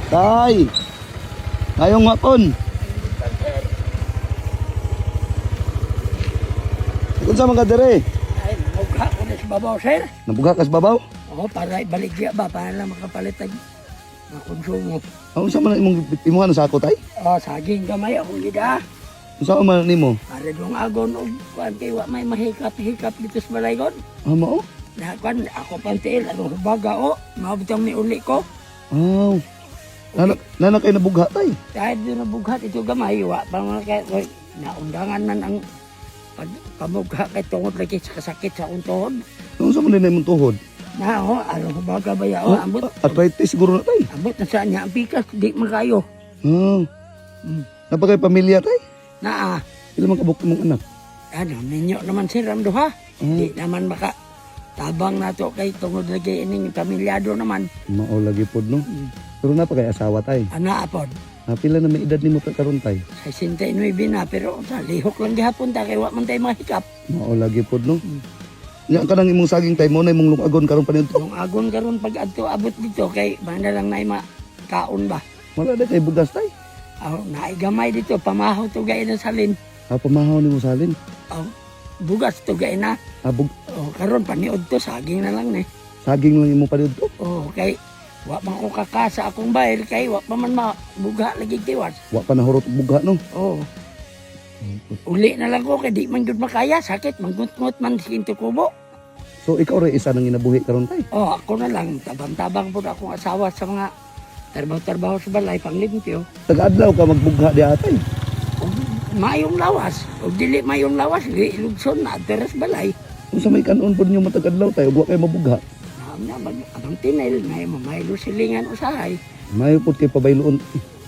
Tay. Ngayong hapon. Unsa man ka dire? Ay, mugha ko na sa babaw, sir. Nabuga ka sa babaw? Oo, para ibalik siya ba, para lang makapalit ang makonsumo. Ah, unsa man ang imong imuha na sako, tay? Oh, saging gamay akong gida. Unsa man nimo? Para dong agon og kuan kay wa may mahikap-hikap dito sa balaygon. Ah, mao? Na kuan ako pang tiil anong hubaga o, maabot ni uli ko. Aw. Nana, nana kay nabugha, tay. Dahil doon nabughat ito gamay, wa pa mga kay oy, naundangan man ang pag pamugha kay tungod lagi sa kasakit sa akong tuhod. Unsa man din imong tuhod? Na ho, anong hubaga ba ya? O, ambot, Arthritis siguro na, tay. ambot na sa niya ang pikas, di man kayo. Ah. Napakay pamilya, tay. Na ah, Pila man kabuk imong anak? ano, ninyo naman sir ang duha. Di naman maka tabang nato kay tungod lagi ining pamilyado naman. Mao lagi pod, no. Pero napakay asawa, tay. Ana apod, Ah, pila na may edad nimo ta karon, tay? 69 na pero sa lihok lang gihapon ta kay wa man tay mahikap. Mao lagi pod, no. Nya ka nang imong saging, tay, mo na imong lungagon karon pa nito. Yung agon karon pag adto abot dito kay mana lang nay kaon ba. Wala na kay bugas, tay. Aw, naigamay dito pamahaw to gay na salin. Ah, pamahaw nimo salin. Aw, bugas to gay na. Ah, O karon paniod to saging na lang ni. saging lang imong paniud to. O kay wa man ko kakasa akong bayar kay wa pa man mabugha lagi tiwas. Wa pa nahurot og bugha, no. Oo. Uli na lang ko kay di man gud makaya, sakit mangungot man sinto kubo. So ikaw ra isa nang ginabuhi karon, tay. Oh, ako na lang tabang-tabang pud akong asawa sa mga trabaho-trabaho sa balay panglimpyo. Taga-adlaw ka magbugha di atay. Ug maayong lawas, ug dili maayong lawas, di lugson na teres balay. Unsa may kanon pod nyo matag adlaw, tay, ug wa kay mabugha? Na na mag abang tinel na mamaylo silingan usahay. Mayo pod kay pabayloon.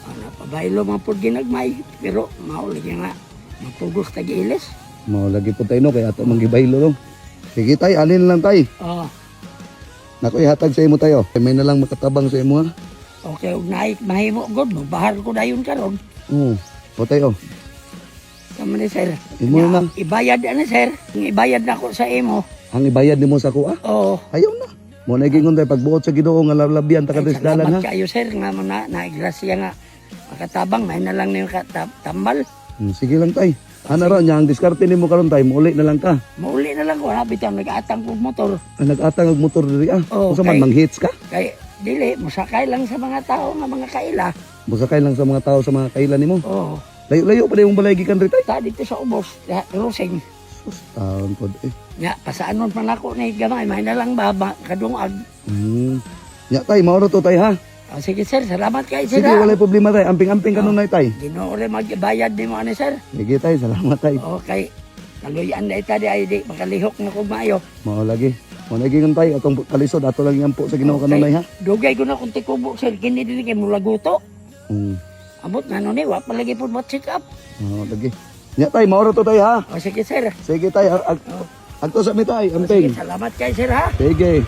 Ana pabaylo man pud ginagmay, pero mao lagi nga mapugos tag ilis. Mao lagi pod tay, no, kay ato man gibaylo, no. Sige, tay, alin lang, tay. Oh, Nako ihatag sa imo tayo. May na lang makatabang sa imo, ha. Okay, ug naik mahimo gud mo bahar ko dayon karon. Oo. O tayo. Kamo ni sir. Imo na. Ibayad ana sir. Ang ibayad na ko sa imo. Ang ibayad nimo sa kuha? Oo. Ayaw na. Mo na gingon tay pagbuot sa Ginoo nga lablabian ta Ay, kadres dalan, salamat ha. kayo sir nga mo na naigrasya nga makatabang may na lang niyo tambal. Sige lang, tay. Ana ra nya ang diskarte nimo karon, tay, muuli na lang ka. Mauli na lang ko ha bitaw nag-atang kog motor. Ang nag-atang og motor diri, ah. Oo, Unsa man manghits ka? Kay dili mosakay lang sa mga tao nga mga kaila. Musakay lang sa mga tao sa mga kaila nimo. Oo. Layo-layo pa imong balay gikan diri, tay. Ta dito sa ubos, Rosing. Sus, taon pod eh. Nga pasaanon man ako ni gamay may na lang ba, kadungag. Nya, tay, mao ra to, tay, ha. Oh, sige sir, salamat kay sir. Sige, ha. walay problema, tay. Amping-amping kanunay, tay. Ginoo rin magbayad nimo ani sir. Sige, tay, salamat, tay. Okay. Kaluyan na ita di ay di makalihok na ko maayo. Mao lagi. Mo na gingon, tay, atong kalisod ato lang iampo sa Ginoo kanunay, ha. Dugay ko na kung tikubo sir kini dili kay mulaguto. Amot nga no ni wa pa lagi pud check up. Mao lagi. Nya, tay, mao ra to, tay, ha. O sige sir. Sige, tay, agto sa mi, tay, O, amping. sige, salamat kay sir ha. Sige.